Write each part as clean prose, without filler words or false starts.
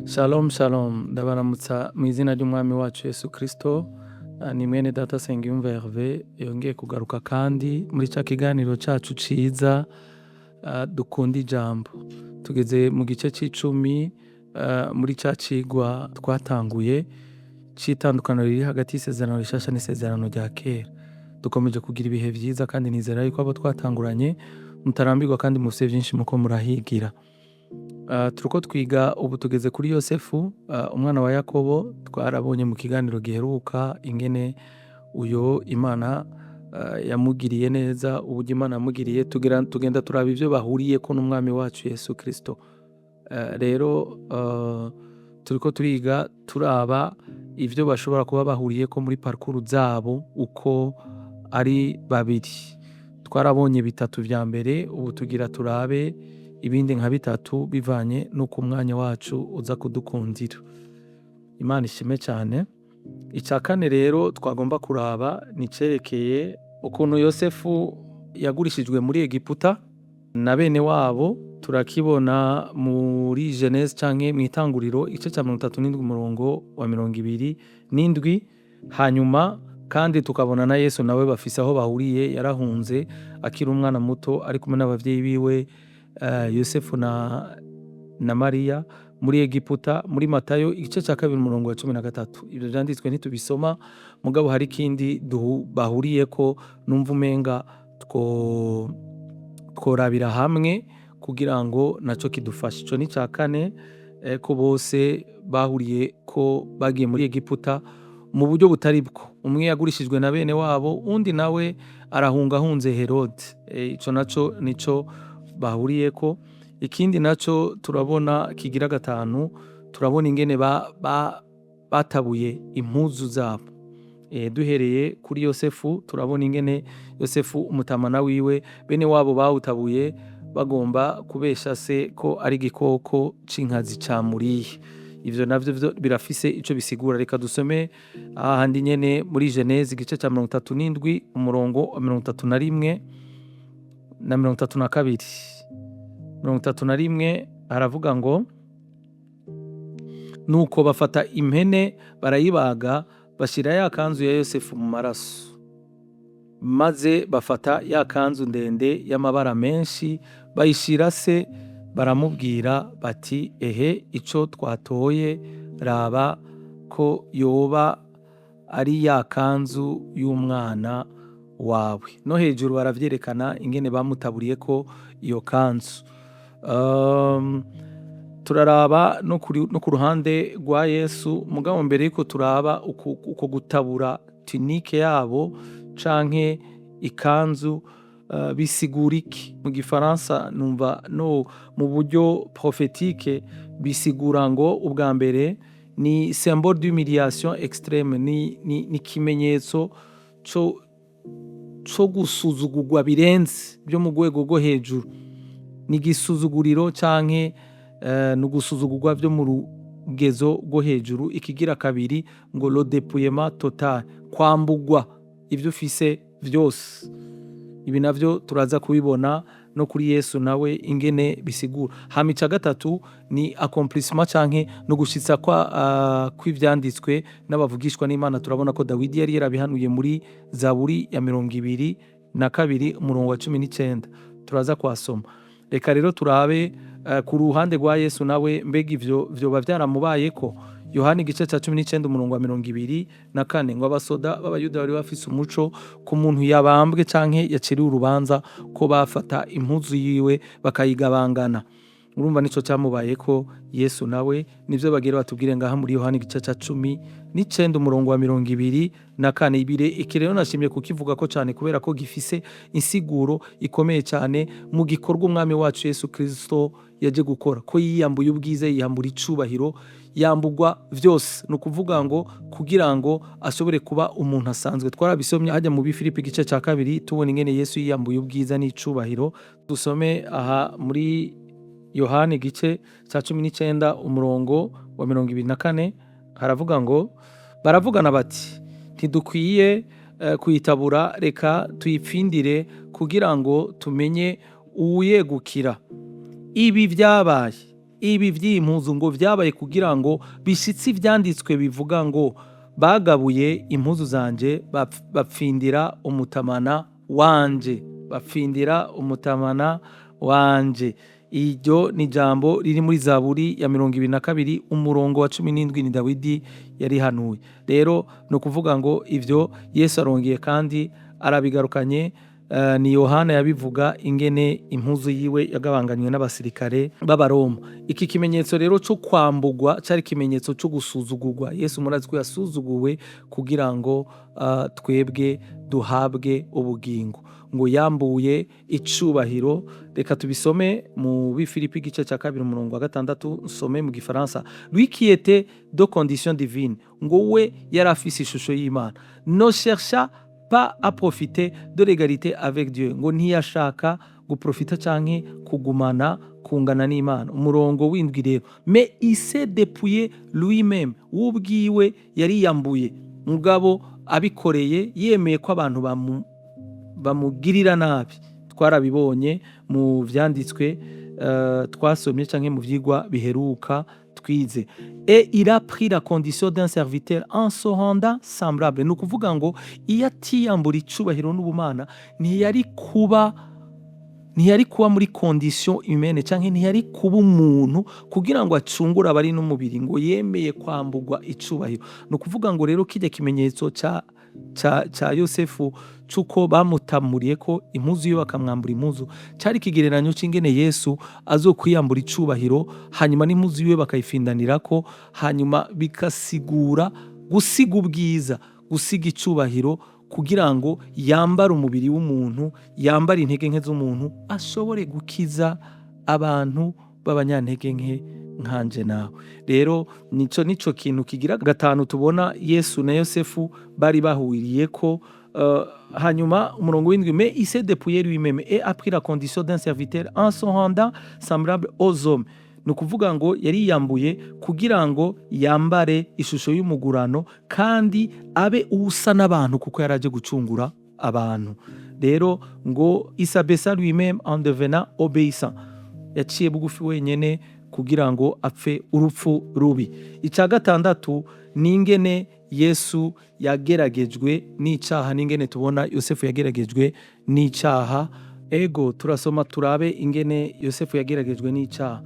Shalom shalom, ndabaramutsa mu izina ry'Umwami wacu Yesu Kristo. Ni mwene data Nsengiyumva Herve yongeye kugaruka kandi muri ca kiganiro cacu ciza dukunda ijambo. Tugeze mu gice c'icumi muri ca cigwa twatanguye c'itandukaniro riri hagati y'isezerano rishasha n'isezerano rya kera. Dukomeje kugira ibihe vyiza kandi nizera yuko abo twatanguranye mutarambirwa kandi mufise vyinshi muko murahigira. Turiko twiga ubu tugeze kuri Yosefu, umwana wa Yakobo. Twarabonye mu kiganiro giheruka ingene uyo Imana yamugiriye neza, uburyo Imana yamugiriye, tugenda turaba ivyo bahuriyeko n'Umwami wacu Yesu Kristo. Rero turiko turiga turaba ivyo bashobora kuba bahuriyeko muri parcours zabo uko ari babiri. Twarabonye bitatu vya mbere, ubu tugira turabe ibindi nka bitatu bivanye n'uko umwanya wacu uza kudukundira. Imana ishimwe cane. Ica kane rero twagomba kuraba ni icerekeye ukuntu Yosefu yagurishijwe muri Egiputa na bene wabo. Turakibona muri Genèse canke mw'itanguriro, igice ca 37, umurongo wa 27. Hanyuma kandi tukabona na Yesu nawe bafise aho bahuriye, yarahunze akiri umwana muto ari kumwe n'abavyeyi biwe Yosefu na Mariya muri Egiputa, muri Matayo igice ca 2, umurongo wa 13. Ivyo vyanditswe ntitubisoma, mugabo hari ikindi bahuriyeko numva umenga tworabira hamwe kugira ngo naco kidufashe. Ico ni ica kane, ko bose bahuriye ko bagiye muri Egiputa mu buryo butari bwo. Umwe yagurishijwe na bene wabo, uwundi nawe arahunga ahunze Herode. Ico naco nico bahuriyeko. Ikindi naco turabona kigira gatanu, turabona ingene batabuye impuzu zabo. Duhereye kuri Yosefu, turabona ingene Yosefu umutamana wiwe bene wabo bawutabuye bagomba kubesha se ko ari igikoko c'inkazi camuriye. Ivyo navyo birafise ico bisigura. Reka dusome ahandi nyene muri Genèse, igice ca 37, umurongo wa 31 na 32. 31 haravuga ngo: "Nuko bafata impene barayibaga, bashira ya kanzu ya Yosefu mu maraso. Maze bafata ya kanzu ndende y'amabara menshi, bayishira se, baramubwira bati: 'Ehe ico twatoye, raba ko yoba ari ya kanzu y'umwana wawe.'" No hejuru baravyerekana ingene bamutaburiyeko iyo kanzu. Turaraba no ku ruhande rwa Yesu, mugabo mbere yuko turaba uko gutabura tunique yabo canke ikanzu, bisigura iki? Mu gifaransa numva no mu buryo prophétique bisigura ngo ubwa mbere ni symbole d'humiliation extrême, ni ikimenyetso co gusuzugurwa birenze byo mu rwego rwo hejuru, ni igisuzuguriro canke ni ugusuzugurwa vyo mu rugezo rwo hejuru. Ikigira kabiri ngo le dépouillement total, kwambugwa ivyo ufise vyose. Ibi navyo turaza kubibona no kuri Yesu nawe ingene bisigura. Hama ica gatatu ni accomplissement canke no gushitsa kwa kw'ivyanditswe n'abavugishwa n'Imana. Turabona ko Dawidi yari yarabihanuye muri Zaburi ya 22, umurongo wa 19, turaza kuhasoma. Reka rero turabe ku ruhande rwa Yesu nawe, mbega ivyo vyoba vyaramubayeko? Yohani igice ca 19, umurongo wa 24 ngo: "Abasoda b'Abayuda bari bafise umuco ku muntu yabambwe canke yaciriwe urubanza ko bafata impuzu yiwe bakayigabangana." Urumva nico camubayeko Yesu nawe, nivyo bagira batubwire ngaha muri Yohani igice ca 19, umurongo wa 24. Ibire iki rero nashimye kukivuga ko cane kubera ko gifise insiguro ikomeye cane mu gikorwa Umwami wacu Yesu Kristo yaje gukora, ko yiyambuye ubwiza, yiyambura icubahiro, yambugwa vyose, ni ukuvuga ngo kugira ngo ashobore kuba umuntu asanzwe. Twarabisomye hajya mu Bifilipi igice ca 2, tubona ingene Yesu yiyambuye ubwiza n'icubahiro. Dusome aha muri Yohani igice ca 19, umurongo wa 24, haravuga ngo: "Baravugana bati: 'Ntidukwiye kuyitabura, reka tuyipfindire kugira ngo tumenye uwuyegukira.' Ibi vyabaye Ibi vy'iyi mpuzu ngo vyabaye kugira ngo bishitse ivyanditswe bivuga ngo: "Bagabuye impuzu zanje, bapfindira umutamana wanje, bapfindira umutamana wanje." Iryo ni ijambo riri muri Zaburi ya 22, umurongo wa 17. Ni Dawidi yarihanuye. Rero ni ukuvuga ngo ivyo Yesu arongeye kandi arabigarukanye. Ni Yohana yabivuga ingene impuzu yiwe yagabanganywe n'abasirikare b'Abaroma. Iki kimenyetso rero cyo kwambugwa cari ikimenyetso cyo gusuzugurwa. Yesu murazi ko yasuzuguwe kugira ngo twebwe duhabwe ubugingo. Ngo yambuye icubahiro. Reka tubisome mu Bifilipi, igice cya 2, umurongo wa 6. Nsome mu Gifaransa: "Lui qui était de condition divine", ngo we yari afise ishusho y'Imana, "ne chercha pas à profiter de l'égalité avec Dieu", ngo ntiyashaka guprofita canke kugumana kungana n'Imana. Umurongo w'7 rero: "Mais il s'est dépouillé lui-même", w'ubwiwe yariyambuye, mugabo abikoreye yemeye ko abantu bamugirira nabi. Twarabibonye mu vyanditswe twasomye canke mu vyigwa biheruka twize. "Et il a pris la condition d'un serviteur en se rendant semblable". Ni ukuvuga ngo iyo atiyambura icubahiro n'ubumana, ntiyari kuba muri condition humaine canke ntiyari kuba umuntu kugira ngo acungure abari n'umubiri. Ngo yemeye kwambugwa icubahiro. Ni ukuvuga ngo rero kirya kimenyetso ca Yosefu c'uko bamutamuriye ko impuzu yiwe, bakamwambura impuzu, cari ikigereranyo c'ingene Yesu azokwiyambura icubahiro, hanyuma n'impuzu yiwe bakayifindanirako, hanyuma bikasigura gusiga ubwiza, gusiga icubahiro, kugira ngo yambare umubiri w'umuntu, yambare intege nke z'umuntu, ashobore gukiza abantu b'abanyantege nke nkanje nawe. Rero nico kintu kigira gatanu tubona Yesu na Yosefu bari bahuriyeko. Hanyuma umurongo w'7: "Mais il s'est dépouillé lui-même et a pris la condition d'un serviteur en se rendant semblable aux hommes." Ni ukuvuga ngo yariyambuye kugira ngo yambare ishusho y'umugurano kandi abe usa n'abantu, kuko yari aje gucungura abantu. Rero ngo "il s'abaissa lui-même en devenant obéissant", yaciye bugufi wenyene kugira ngo apfe urupfu rubi. Icya gatandatu ni ingene Yesu yageragejwe n'icaha, n'ingene tubona Yosefu yageragejwe n'icaha. Ego, turasoma turabe ingene Yosefu yageragejwe n'icaha.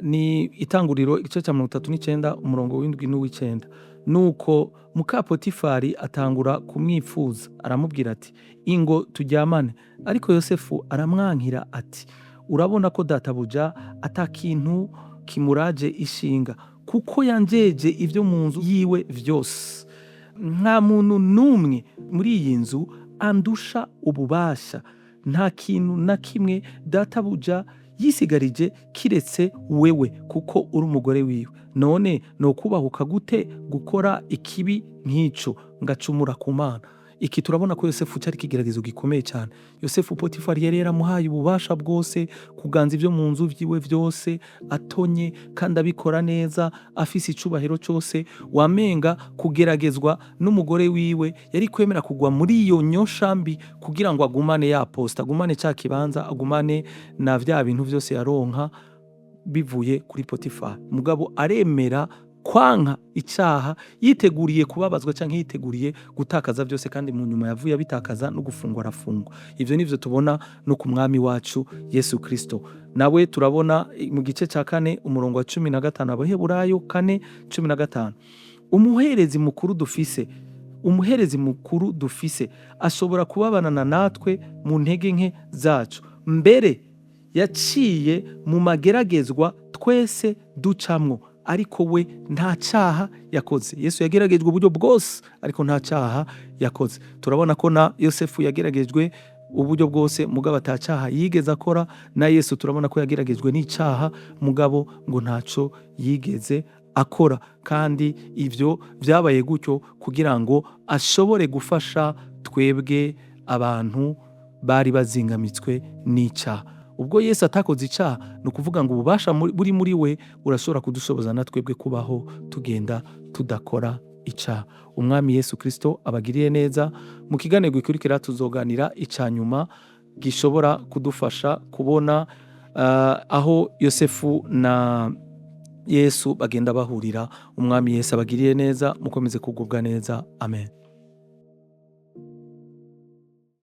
Ni Itanguriro, igice cya 39, umurongo w'7 n'uw'icenda. Nuko muka Potifari atangura kumwifuza, aramubwira ati: "Ingo turyamane." Ariko Yosefu aramwankira ati: "Urabona ko databuja ata kintu kimuraje ishinga, kuko yanjeje ibyo mu nzu yiwe vyose. Nta muntu n'umwe muri iyi nzu andusha ububasha. Nta kintu na kimwe databuja yisigarije kiretse wewe, kuko uri umugore wiwe. None nokubahuka gute gukora ikibi nk'ico, ngacumura ku Mana?" Iki turabona ko Yosefu cyari ikigeragezo gikomeye cyane. Yosefu, Potifari yari yaramuhaye ububasha bwose, kuganza ibyo mu nzu vyiwe vyose, atonye kandi abikora neza, afise icubahiro cyose. Wamenga kugeragezwa n'umugore wiwe, yari kwemera kugwa muri iyo nyosha mbi kugira ngo agumane ya poste, agumane ca kibanza, agumane na vya bintu vyose yaronka bivuye kuri Potifari. Mugabo aremera kwanka icaha, yiteguriye kubabazwa canke yiteguriye gutakaza byose, kandi mu nyuma yavuye abitakaza, no gufungwa arafungwa. Ivyo nivyo tubona no ku Mwami wacu Yesu Kristo. Nawe turabona mu gice ca 4, umurongo wa 15, Abaheburayo 4:15: "Umuherezi mukuru dufise, umuherezi mukuru dufise ashobora kubabanana natwe mu ntege nke zacu. Mbere yaciye mu mageragezwa twese ducamwo, ariko we nta caha yakoze." Yesu yageragejwe uburyo bwose, ariko nta caha yakoze. Turabona ko na Yosefu yageragejwe uburyo bwose, mugabo ata caha yigeze akora. Na Yesu turabona ko yageragejwe n'icaha, mugabo ngo ntaco yigeze akora. Kandi ivyo vyabaye gutyo kugira ngo ashobore gufasha twebwe abantu bari bazingamitswe n'icaha. Ubwo Yesu atakoze icaha, ni ukuvuga ngo ububasha buri muri we burashobora kudushoboza na twebwe kubaho tugenda tudakora icaha. Umwami Yesu Kristo abagiriye neza. Mu kiganiro gikurikira tuzoganira ica nyuma gishobora kudufasha kubona Aho Yosefu na Yesu bagenda bahurira. Umwami Yesu abagiriye neza, mukomeze kugubwa neza. Amen.